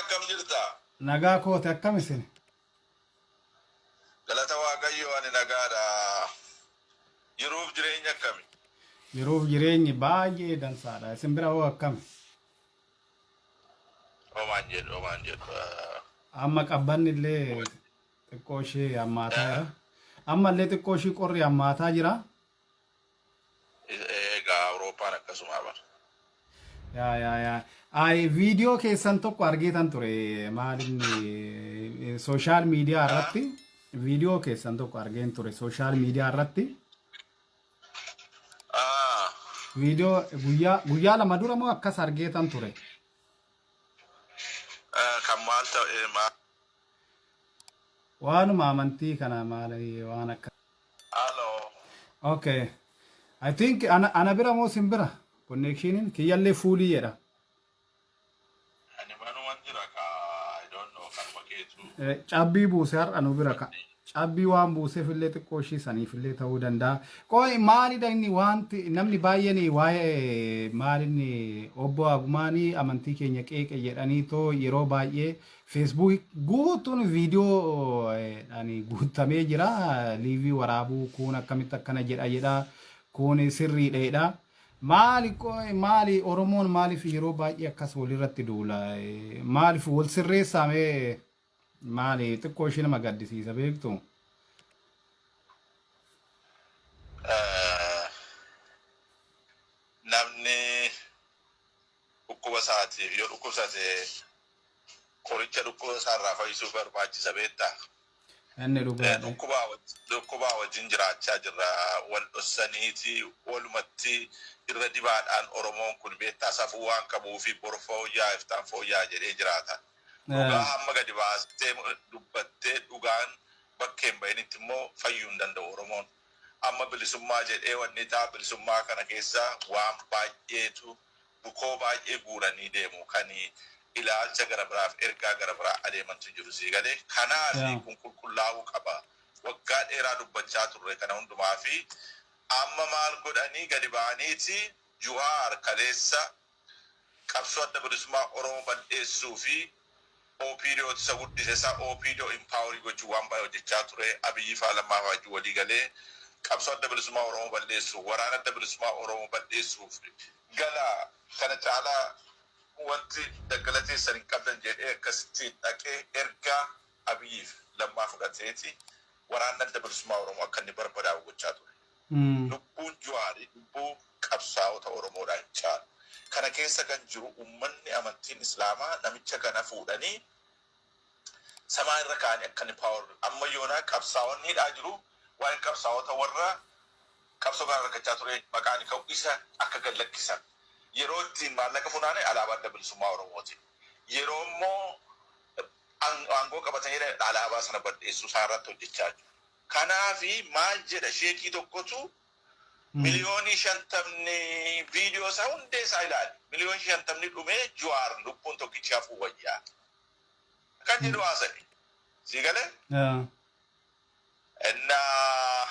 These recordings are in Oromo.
Akkam jirta? Nagaa kooti, akkam isin? Galata Waaqayyoo, ani nagaadha. Jiruuf jireenya akkami? Jiruuf jireenyi baay'ee dansaadha. Isin bira hoo akkami? Homaan jedhu, homaan jedhu. Amma qabbanni illee xiqqoo ishee hammaataa jira. Amma illee xiqqoo ishii qorri hammaataa jira. Egaa Awurooppaan akkasuma bara. Yaa yaa yaa. Ay, viidiyoo keessan tokko argeetan ture, maal inni, social media irratti, viidiyoo keessan tokko argeen ture social media irratti. Viidiyoo guyyaa 2 dura moo akkas argeetan ture. Kan maal ta'e maal? Waanuma amantii kana, maal, waan akka. Hello. Okay. I think ana bira moo sin bira? Connectioniin kiyyallee fuulii jedha. Ani manuman jira ka, I don't know, kanuma keetu. Cabbii buuse har'a nu bira ka. Cabbii waan buuseef illee xiqqoo ishii saniif illee ta'uu danda'a. Qoy, maalidha inni wanti namni baay'een waa'ee maalinni obbo Agumaanii amantii keenya qeeqe jedhanii too yeroo baay'ee Facebook guutuun viidiyoo dhaan guutamee jira. Live waraabuu kun akkamitti akkana jedha jedha. Kun sirriidha jedha. Maali qoy, maali Oromoon maaliif yeroo baay'ee akkas walirratti duula? Maaliif wal sirreessaa mee, maali, xiqqoo ishee nama gaddisiisa, beektu? Namni dhukkuba isaatiif yoo dhukkubsate qoricha dhukkuba isaarraa fayyisuuf barbaachisa, beektaa? Inni dhugaadha. Dhukkubaa wajjin jiraachaa jirra. Wal dhossaniiti walumatti irra dibaadhaan Oromoon kun, beektaa, safuu waan qabuu fi bor fooyyaa, iftaan fooyyaa jedhee jiraata. Dhugaa hamma gadi baastee dubbattee dhugaan bakkee hin bahinitti immoo fayyuu hin danda'u Oromoon. Amma bilisummaa jedhee wanni ta'a, bilisummaa kana keessa waan baay'eetu, bukoo baay'ee guuranii deemu, kan ilaalcha gara biraaf ergaa gara biraa adeemantu jiru, sii galee? Kanaaf kun qulqullaa'uu qaba. Waggaa dheeraa dubbachaa turre kana hundumaa fi amma maal godhanii gadi ba'aniiti Juhaar kaleessa qabsoo Adda Bilisummaa Oromoo bal'eessuu fi OPDO isa guddise, isaa OPDO empower gochuu waan baay'ee hojjechaa ture. Abiyyi faa, Lammaa faa wajjin walii galee qabsoo Adda Bilisummaa Oromoo bal'eessuuf, waraana Adda Bilisummaa Oromoo bal'eessuuf, gala kana caalaa wanti daggala teessan hin qabdan jedhee akkasitti dhaqee ergaa Abiyyiif Lammaa fudhateeti waraanni Adda Bilisummaa Oromoo akka inni barbadaa'u gochaa ture. Lubbuun Juwaarii lubbuu qabsaa'ota Oromoodhaa hin caalu. Kana keessa kan jiru uummanni amantiin Islaamaa namicha kana fuudhanii samaa irra kaa'anii akka inni power amma yoonaa qabsaa'onni hidhaa jiru, waa'een qabsaa'ota warra qabsoo kana rakkachaa ture maqaan ka'u isa akka gad lakkisan. Yeroo ittiin maallaqa funaane alaabaa Adda Bilisummaa Oromooti. Yeroo immoo aangoo qabatanii alaabaa sana bal'eessuu isaa irratti hojjechaa jiru. Kanaafi maal jedha, sheekii tokkotu 50,000,000, viidiyoo isaa hundee isaa ilaali. 50,000,000 dhumee Juwaar lubbuun tokkichi hafuu wayyaa. Kan jedhu haasa'e. Sii galee? Innaa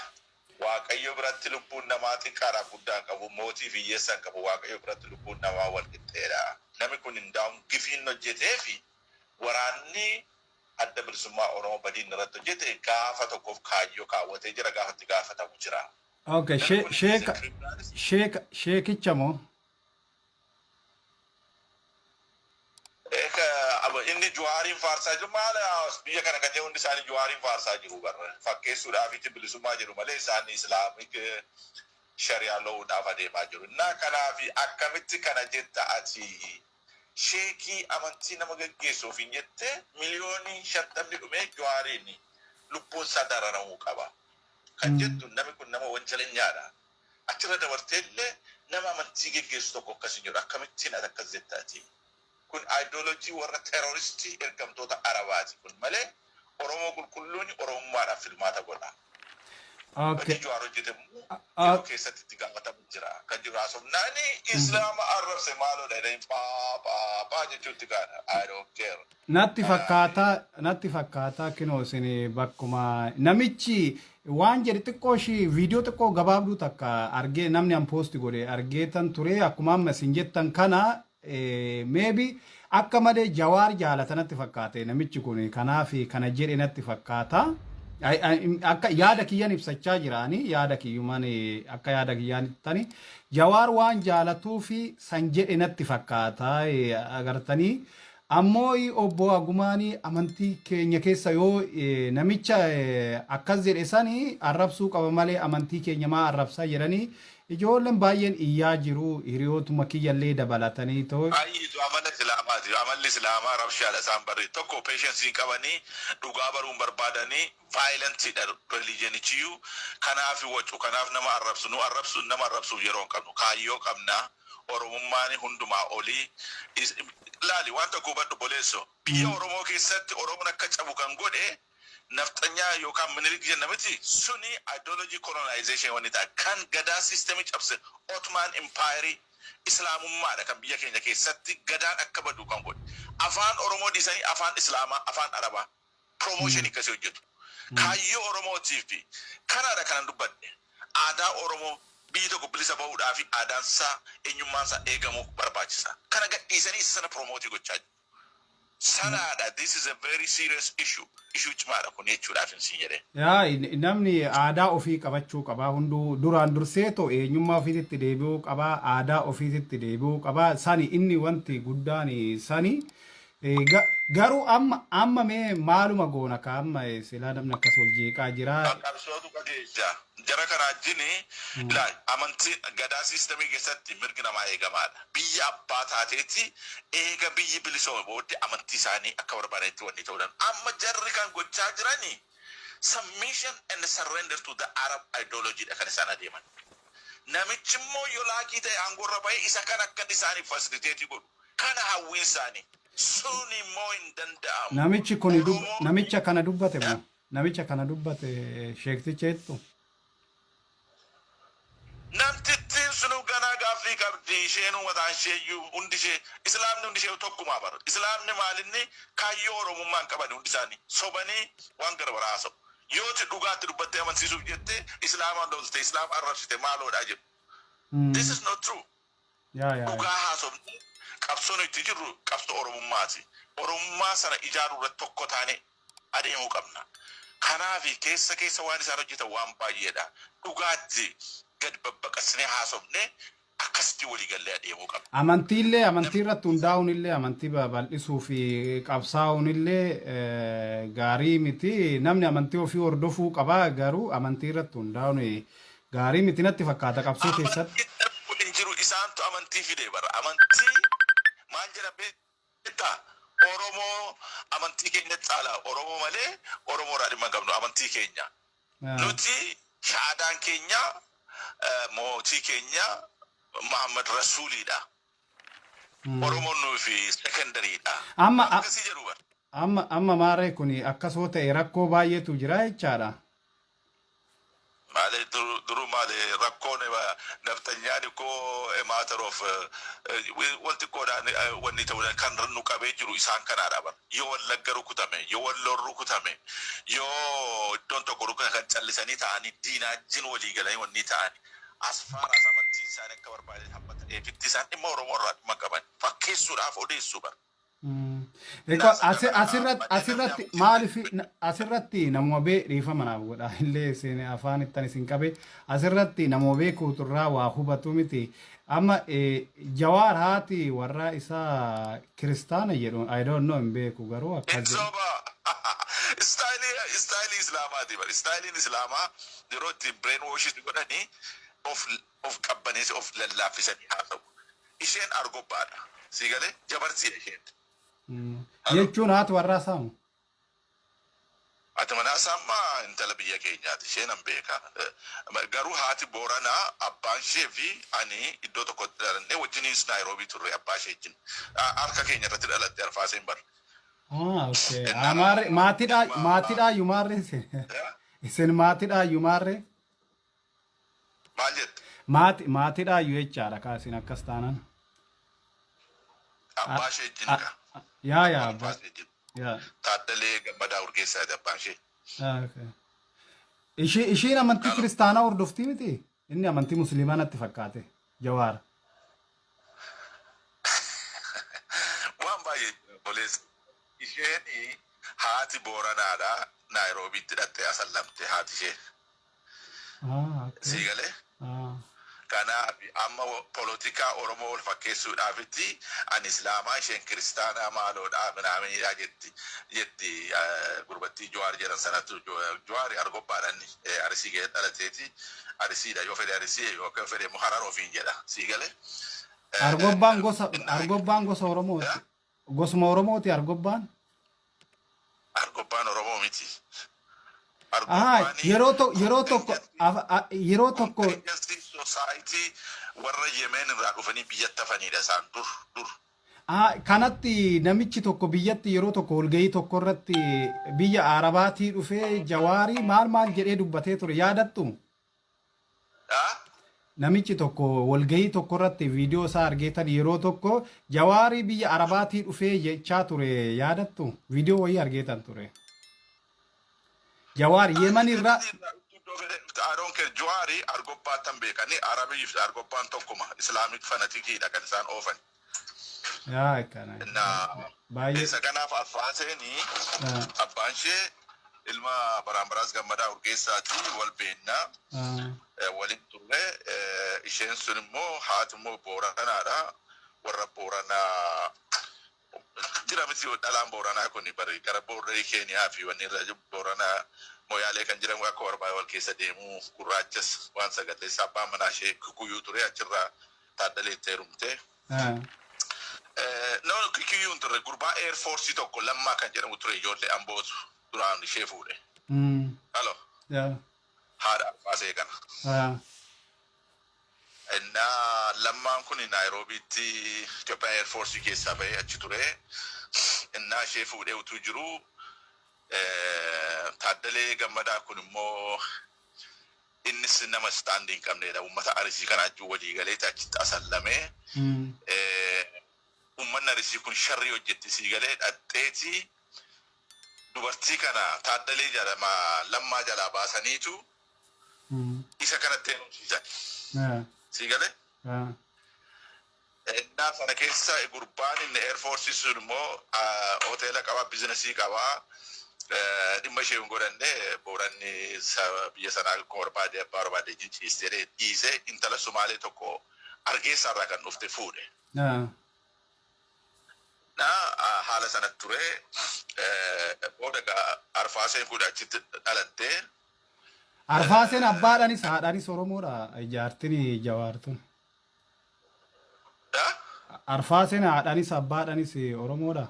Waaqayyo biratti lubbuun namaa xiqqaadhaaf guddaa qabu, mootii fi hiyyeessa hin qabu. Waaqayyo biratti lubbuun namaa wal qixxeedha. Namni kun hindaa'uun gifiin hojjetee fi waraanni Adda Bilisummaa Oromoo badiin irratti hojjete gaafa tokkoof kaayyoo kaawwatee jira, gaafa itti gaafatamu jira. Okay, Namni kun sheeka criminalist. sheeka sheekicha moo? Inni Juwaariin faarsaa jiru maal, biyya kana kan jedhu hundi isaanii Juwaariin faarsaa jiru barra fakkeessuudhaafitti bilisummaa jedhu malee isaan Islamic Sharia law'uudhaaf adeemaa jiru. Innaa kanaafi akkamitti kana jetta ati, sheekii amantii nama gaggeessu ofiin jettee, 50,000,000 dhumee Juwaariin lubbuun isaa dararamuu qaba kan jettu? Namni kun nama wanjalanyaadha. Achirra dabartee illee nama amantii geggeessu tokko akkas hin jedhu, akkamittiin ati akkas jetta ati? Kun ideology warra terroristii ergamtoota Arabaati kun malee Oromoo qulqulluun Oromummaadhaaf filmaata godha. Hojii Jawaar hojjete immoo yeroo keessatti itti gaafatamu jira. Kan jiru haasofnaani Islaama arrabse maaloodha jedhanii paa paa paa jechuutti kaana. I don't care. Natti fakkaataa, natti fakkaataa, kinoo isin bakkuma namichi waan jedhe xiqqoo ishii viidiyoo xiqqoo gabaabduu takka argee, namni an post godhe argeetan ture, akkuma amma isin jettan kana. Maybe akka malee Jawaar jaalata natti fakkaate namichi kun, kanaaf kana jedhe natti fakkaata. Akka yaada kiyyan ibsachaa jiraani, yaada kiyyumaan, akka yaada kiyyaanittani Jawaar waan jaalatuu fi san jedhe natti fakkaata agartanii. Ammoo obbo Agumaanii amantii keenya keessa yoo namicha akkas jedhe sani arrabsuu qaba malee amantii keenya maa arrabsaa jedhanii ijoolleen baay'een iyyaa jiru, hiriyootuma kiyyallee dabalatanii too. Ayyitu amala Islaamaati. Amalli Islaamaa rabshaadha isaan barri. Tokko patience hin qabanii, dhugaa baruun barbaadanii, violentiidha religionichiyyuu. Kanaaf wacu, kanaaf nama arrabsu. Nu arrabsu, nama arrabsuuf yeroo hin qabnu. Kaayyoo qabna. Oromummaan hundumaa olii. Laali, waan tokko hubadhu, boleesso. Biyya Oromoo keessatti Oromoon akka cabu kan godhe nafxanyaa yookaan Minilik jenna miti, suni ideology colonization wanni ta'a. Kan gadaa systemii cabse Ottoman Empire Islaamummaadha, kan biyya keenya keessatti gadaan akka badu kan godhe. Afaan Oromoo dhiisanii afaan Islaamaa, afaan Arabaa promotion akkasii hojjetu. Kaayyoo Oromootiif fi kanaadha kanan dubbadhe. Aadaa Oromoo, biyyi tokko bilisa bahuudhaa fi aadaansaa, eenyummaansaa eegamuu barbaachisa. Kana gadhiisanii isa sana promote gochaa jiru. Sanaadha. This is a very serious issue. Issue cimaadha kun jechuudhaaf hin siin jedhee. Yaa, namni aadaa ofii qabachuu qabaa, hunduu duraan dursee too eenyummaa ofiitti deebi'uu qabaa, aadaa ofiitti deebi'uu qabaa. Sani inni wanti guddaan sani. Garuu amma mee maaluma goona ka amma silaa namni akkas wal jeeqaa jira. Qabsootu qajeelcha. Jara kana wajjin ilaali, amantii gadaa systemii keessatti mirgi namaa eegamaadha. Biyya abbaa taateetti eega biyyi bilisoome booddee amantii isaanii akka barbaadanitti wanni ta'uu danda'a. Amma jarri kan gochaa jirani submission and surrender to the Arab ideology dha kan isaan adeeman. Namichi immoo yoo laakii ta'e aangoorra bahee isa kan akka isaaniif facilitate godhu. Kana hawwiin isaanii. Sun immoo hin danda'amu. Namichi kun namicha kana dubbate moo? Namicha kana dubbate sheekticha jettu? Namtittiin sunu ganaa gaaffii qabdi. Isheenuu mataan ishee iyyuu, hundi ishee, Islaamni hundi ishee tokkumaa bara. Islaamni maalinni kaayyoo Oromummaa hin qaban, hundi isaanii sobanii waan gara biraa haasa'u. Yooti dhugaatti dubbattee amansiisuuf jettee Islaamaan lolte, Islaam arrabsite maaloodhaa jedhu. This is not true. Yaa yaa. yaa. Dhugaa haasofne, qabsoon itti jirru qabsoo Oromummaati. Oromummaa sana ijaaruu irratti tokko taane adeemuu qabna. Kanaaf keessa keessa waan isaan hojjetan waan baay'eedha. Dhugaatti gad babbaqasnee haasofne, akkasitti walii gallee adeemuu qabna. Amantiillee, amantii irratti hundaa'uun illee, amantii babal'isuu fi qabsaa'uun illee gaarii miti. Namni amantii ofii hordofuu qaba, garuu amantii irratti hundaa'uun gaarii miti natti fakkaata qabsoo keessatti. Amantii darbu hin jiru, isaantu amantii fide bara. Amantii maal jedha beektaa? Oromoo amantii keenya caala. Oromoo malee Oromoo irraa dhimma hin qabnu, amantii keenya. Nuti shaadaan keenya, mootii keenya Muhammad Rasuuliidha. Oromoon nuufi secondaryidha. Amma Akkasii jedhu bara. Amma maarree kun akkasoo ta'e rakkoo baay'eetu jira jechaadha. Maali, duru maali rakkoon? Nafxanyaan koo matter of wanti qoodhaan wanni ta'uu kan nu qabee jiru isaan kanaadha bara. Yoo Wallagga rukutame, yoo Walloon rukutame, yoo iddoon tokko rukutame, kan callisanii ta'anii diinaajjin walii galanii wanni ta'anii as far as amantiin isaanii akka barbaadan hamma ta'eefitti isaan dhimma Oromoo irraa dhimma qaban fakkeessuudhaaf odeessuu bara. Egaa asirratti maaliif asirratti namuma bee dhiifama naaf godha illee isin afaan ittan isin qabe, asirratti namuma beekuuturraa waa hubatu miti. Amma Jawaar haati warra isaa kiristaana jedhu, I don't know, hin beeku, garuu akkas jedhu. Soba. Stylii Islaamaati bara. Styliin Islaamaa yeroo itti brain wash godhanii of qabbaneessi, of lallaaffisanii haasa'u. Isheen Argobbaadha. Si galee, jabarsiidha isheen. Jechuun haati warraa saamu. Ati manaa isaammaa intala biyya keenyaati. Isheen an beeka. Garuu haati Booranaa, abbaan ishee fi ani iddoo tokkotti dhalannee wajjiniis Naayiroobii turre abbaa ishee wajjin. Harka keenya irratti dhalatte Arfaaseen bara. Ah, okay. Amaarre maatiidhaa maatiidhaa yumaarre isin. Isin maatiidhaa yumaarre. Maal jette? Maatiidhaa yu jechaadha kaa isin akkas taanan. Abbaa ishee wajjin kaa. Yaa abbaa. Abbaa ishee wajjin. Yaa. Taaddalee Gammadaa Urgeessaati abbaan ishee. Ah, okay. Ishiin amantii kiristaanaa hordoftii miti? Inni amantii musliimaa natti fakkaate. Jawaar. Obboleessa isheen haati Booranaadha. Naayiroobiitti dhattee asallamte haati ishee. Ah, okay. Sii galee? Ah. Kanaaf amma polotikaa Oromoo wal fakkeessuudhaafitti ani Islaamaa, isheen Kiristaanaa, maaloodhaa minaaminidha jetti gurbattii Jawaar jedhan sanattu. Jawaari Argobbaadhaan Arsii ga'ee dhalateeti. Arsiidha yoo fedhe, Arsii yookaan fedhe immoo Harar ofiin jedha. Sii galee? Argobbaan gosa Oromooti. Gosuma Oromooti Argobbaan. Argobbaan Oromoo miti. Aha, yeroo tokko Contingency society warra Yemen irraa dhufanii biyyatti hafanidha isaan dur dur. Ah, kanatti namichi tokko biyyatti yeroo tokko walgahii tokko irratti biyya Arabaatii dhufee Jawaarii maal maal jedhee dubbatee ture, yaadattu? Ah? Namichi tokko walgahii tokko irratti viidiyoo isaa argeetan, yeroo tokko Jawaarii biyya Arabaatii dhufee jechaa ture, yaadattu? Viidiyoo wayii argeetan ture. Jawaar Yemen irraa. I don't care. Jawaari Argobbaattan beekanii, Arabii fi Argobbaan tokkuma. Islamic fanaticiidha kan isaan oofan. Yaa kana. Na Baay'ee. isa kanaaf Arfaaseenii abbaan ishee ilma Baraambaraas Gammadaa Urgeessaati, wal beennaa waliin turre. Isheen sun immoo haati immoo Booranaadha. Warra Booranaa jira miti, dhalaan Booranaa kun bari gara boorree Keeniyaa fi wanni irra Booranaa Moyaalee kan jiran akka barbaade wal keessa deemuu, gurraachas waan sagaleessa. Abbaan manaa ishee Kikuyyuu ture, achirraa Taaddaleetti heerumte. No, Kikuyyuu hin turre, gurbaa Air Force tokko Lammaa kan jedhamu ture, ijoollee Ambootu duraan ishee fuudhe. Halo, haadha Arfaasee kana. Innaa Lammaan kun Naayiroobiitti Itoophiyaa Air Force keessaa bahee achi ture. Innaa ishee fuudhee utuu jiru, Taaddalee Gammadaa kun immoo innis nama stand hin qabnedha. Uummata Arsii kana wajjin walii galee achitti asallamee, uummanni Arsii kun sharrii hojjetti, sii galee, dhadheeti dubartii kana Taaddalee jedhama Lammaa jalaa baasaniitu isa kanatti heerumsiisan. Sii galee? Innaa sana keessa gurbaan inni Air Force sun immoo hoteela qabaa, business qabaa. Dhimma ishee hin godhanne. Booranni biyya sanaa akkuma barbaade abbaa barbaade jijjiistee dhiisee intala Sumaalee tokko Argeessaa irraa kan dhufte fuudhe. Na haala sanatti ture. Booda Arfaaseen kun achitti dhalattee. Arfaaseen abbaadhaanis haadhaanis Oromoodha, jaartiin Jawaartun. Arfaaseen haadhaanis abbaadhaanis Oromoodha.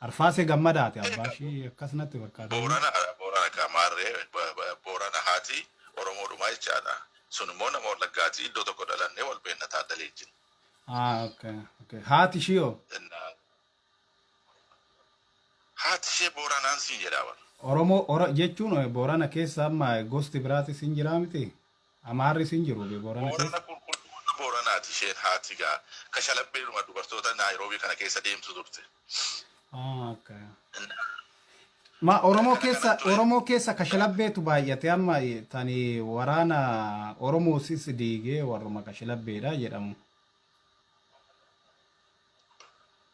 Arfaasee Gammadaati abbaa ishii, akkasumatti fakkaata. Boorana, Boorana Kamaarree, Boorana haati, Oromoodhuma jechaadha. Sun immoo nama Wallaggaati, iddoo tokko dhalannee wal beekna Taaddalee wajjin. Ah, okay. Haati ishii hoo? Haati ishee Booranaan siin jedhaa bara. Oromoo oro jechuun Boorana keessa amma gosti biraatis hin jiraa miti? Amaarris hin jiru Boorana Boorana keessa. qulqulluu Booranaati isheen, haati gaa kashalabbeedhuma dubartoota Naayiroobii kana keessa deemtu turte. Ah, okay. Ma Oromoo keessa kashalabbeetu baay'ate amma, tani waraana Oromoosis diigee warruma kashalabbeedha jedhamu.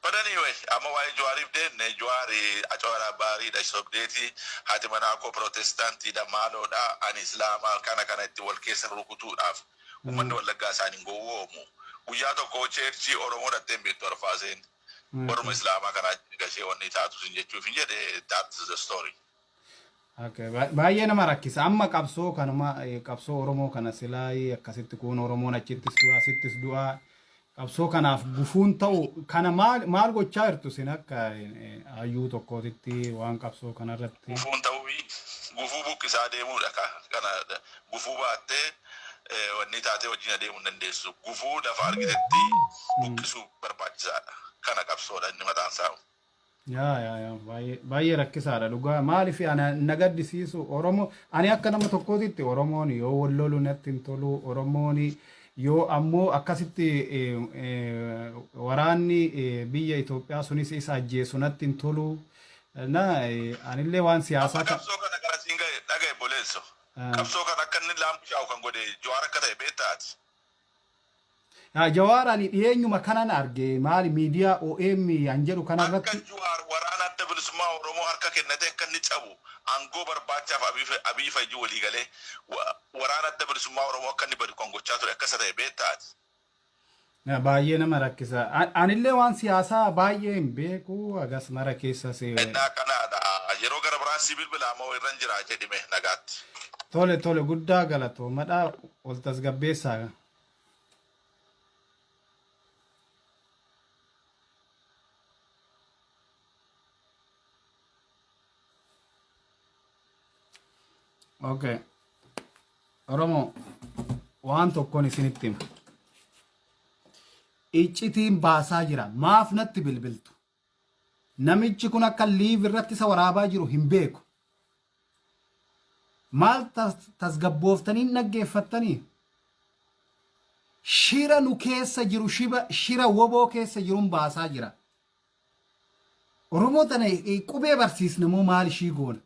But anyway, amma waa'ee Jawaariif deemne. Jawaari acoora baariidha, sobdeeti haati manaa koo Protestaantiidha, maaloodha, ani Islaamaa, kana kana itti wal keessa rukutuudhaaf uummanni Wallaggaa isaan hin gowwoomu. Guyyaa tokko church Oromoo dhattee hin beektu Arfaaseen. Warruma Islaamaa kanaa gashee wanni taatu sin jechuuf hin jedhe, that's the story. Okay, baay'ee nama rakkisa. Amma qabsoo kanuma, qabsoo Oromoo kana silaa akkasitti kun Oromoon achittis du'a, asittis du'a. Qabsoo kanaaf gufuun ta'u kana maal maal gochaa jirtu isin akka hayyuu tokkootitti waan qabsoo kanarratti? Gufuun ta'uu gufuu buqqisaa deemuudha. Kana gufuu baattee wanni taatee wajjin adeemuu hin dandeessu. Gufuu lafa argitetti buqqisuu barbaachisaadha. Kana qabsoodha inni mataan isaa. Yaa, baay'ee baay'ee rakkisaadha dhugaa. Maaliif ana na gaddisiisu, Oromoo, ani akka nama tokkootitti Oromoon yoo wal lolu natti hin tolu. Oromoon yoo ammoo akkasitti waraanni biyya Itoophiyaa sunis isa ajjeesu natti hin tolu. Na anillee waan siyaasaa Qabsoo kana gara siin ga'e dhaga'e boleesso. Qabsoo kana akka inni laamshaa'u kan godhe Jawaar akka ta'e beektaati. Jawaar ani dhiyeenyuma kanan arge maali miidiyaa OM an jedhu Akka kanarratti. Jawaar waraana Adda Bilisummaa Oromoo harka kennatee akka inni cabu aangoo barbaachaaf Abiy Fayyuu walii galee waraana Adda Bilisummaa Oromoo akka inni badu kan gochaa ture akka isa ta'e beektaa ati? Baay'ee nama rakkisa. Anillee waan siyaasaa baay'ee hin beeku hagas mara keessa see. Ennaa kanaadha. Yeroo gara biraan si bilbilaa moo irran jira jedhime nagaatti. Tole tole guddaa galatoomadha ol tasgabbeessaa. Okay. Oromoo waan tokkoon isinitti hima. Iccitiin baasaa jira. Maaf natti bilbiltu? Namichi kun akka liiv irratti isa waraabaa jiru hin beeku. Maal tasgabbooftanii hin dhaggeeffattanii? Shira nu keessa jiru shira woboo keessa jirun baasaa jira. Oromoo tana qubee barsiisna moo maal ishii goona?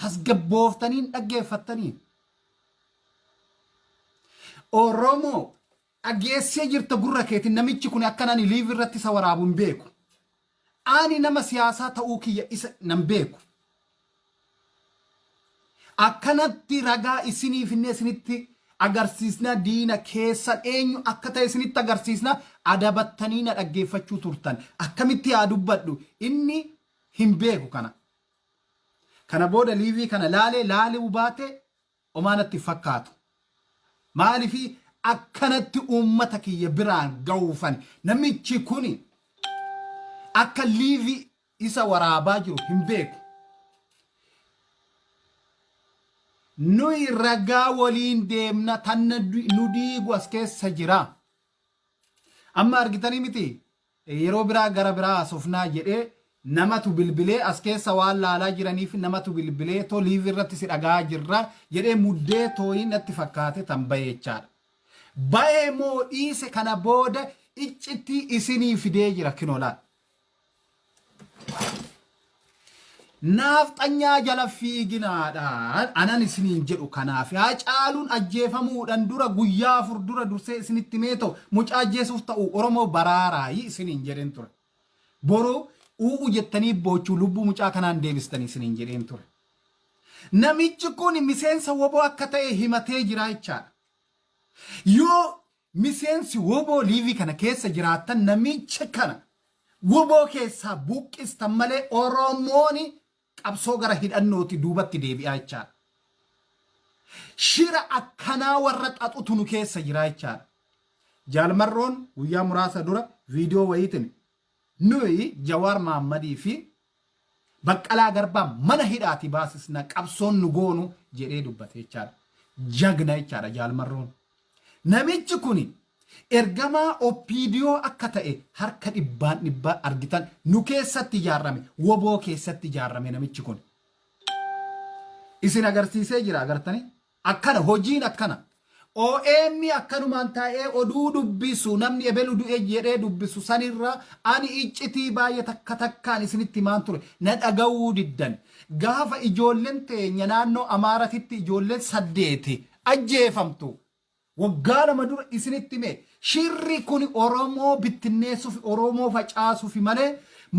Tasgabbooftanii hin dhaggeeffattanii? Oromoo dhageessee jirta gurra keetiin namichi kun akka nani liiv irratti isa waraabu hin beeku. Ani nama siyaasaa ta'uu kiyya isa nan beeku. Akkanatti ragaa isiniif inni isinitti agarsiisna diina keessan eenyu akka ta'e isinitti agarsiisna adabattanii na dhaggeeffachuu turtan. Akkamitti haa dubbadhu inni hin beeku kana. Kana booda liivii kana laalee laaluu baate homaa natti hin fakkaatu. Maaliif akkanatti uummata kiyya biraan ga'uufan namichi kuni akka liivii isa waraabaa jiru hin beeku. Nuyi ragaa waliin deemna tanna nu diigu as keessa jira. Amma argitanii miti Yeroo biraa gara biraa haasofnaa jedhee namatu bilbilee as keessa waan laalaa jiraniif namatu bilbilee too live irratti si dhaga'aa jirra jedhee muddee tooyi natti fakkaate tan bahe jechaadha. Bahe moo dhiise kana booda iccittii isinii fidee jira kinoo laal. Naafxanyaa jala fiiginaadha anan isiniin jedhu kanaaf Haacaaluun ajjeefamuudhan dura guyyaa 4 dura dursee isinitti himee ta'u mucaa ajjeesuuf ta'u Oromoo baraaraayi isiniin jedheen ture. Boru u'u jettanii boochuu lubbuu mucaa kanaan deebistanii isiniin jedheen ture. Namichi kun miseensa woboo akka ta'e himatee jira jechaadha. Yoo Miseensi wbo liivii kana keessa jiraattan namicha kana wbo keessaa buqqistan malee Oromooni qabsoo gara hidhannooti duubatti deebi'aa jechaadha. Shira akkanaa warra xaxutu nu keessa jira jechaadha. Jaal Marroon guyyaa muraasa dura viidiyoo wayiitiin nuyi Jawaar Mahammadii fi Baqqalaa Garbaa mana hidhaati baasisna qabsoon nu goonu jedhee dubbate jechaadha. Jagna jechaadha Jaal Marroon. Namichi kuni ergamaa OPDO akka ta'e harka dhibbaan dhibbaa argitan nu keessatti ijaarrame woboo keessatti ijaarrame namichi kun. Isin agarsiisee jira agartanii? Akkana hojiin akkana. OM akkanumaan taa'ee oduu dubbisu namni ebelu du'e jedhee dubbisu sanirra ani iccitii baay'ee takka takkaan isinitti himaan ture na dhaga'uu diddan. Gaafa ijoolleen teenya naannoo Amaaratitti ijoolleen saddeeti ajjeefamtu waggaa 2 dura isinitti hime shirri kun Oromoo bittinneessuuf Oromoo facaasuuf malee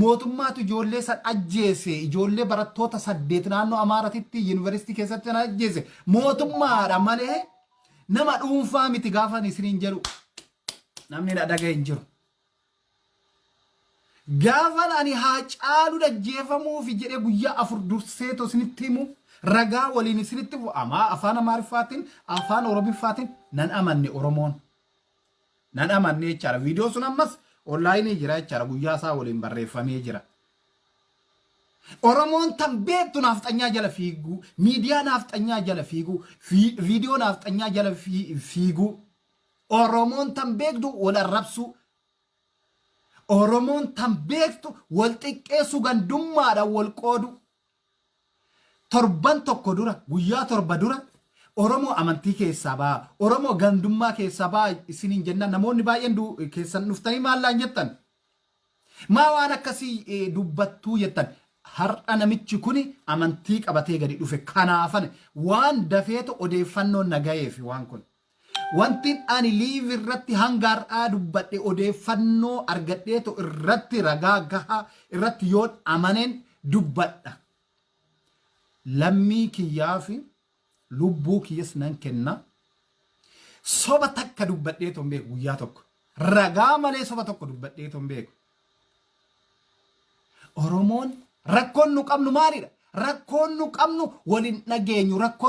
mootummaatu ijoollee san ajjeese ijoollee barattoota 8 naannoo Amaaratitti yuunivarsiitii keessatti san ajjeese mootummaadha malee nama dhuunfaa miti gaafa ani isiniin jedhu namni na dhaga'e hin jiru. Gaafan ani Haacaaluun ajjeefamuufi jedhee guyyaa 4 durseetoo isinitti himu ragaa waliin isinitti himu amaa afaan Amaariffaatiin afaan Oromiffaatiin nan amanne Oromoon. Nan amanne jechaadha. Viidiyoon sun ammas onlaayinii jira jechaadha. Guyyaa isaa waliin barreeffamee jira. Oromoon tan beektu naafxanyaa jala fiiguu, miidiyaa naafxanyaa jala fiiguu, viidiyoo naafxanyaa jala fiiguu. Oromoon tan beektu wal arrabsuu, Oromoon tan beektu wal xiqqeessuu gandummaadhaan wal qooduu. Torban tokko dura guyyaa 7 dura Oromoo amantii keessaa ba'a, Oromoo gandummaa keessaa ba'a isiniin jennaan namoonni baay'een keessan dhuftanii maal naan jettan? Maa waan akkasii dubbattuu jettan? Har'a namichi kuni amantii qabatee gadi dhufe kanaafan waan dafeetu odeeffannoon na gaheefi waan kun. Wanti ani live irratti hanga har'aa dubbadhe odeeffannoo argadheetu irratti ragaa gahaa irratti yoon amaneen dubbadha. Lammii kiyyaa fi lubbuu kiyyas nan kenna. Soba takka dubbadheetu hin beeku guyyaa tokko. Ragaa malee soba tokko dubbadheetu hin beeku. Oromoon rakkoon nu qabnu maalidha? Rakkoon nu qabnu waliin dhageenyu. Rakkoon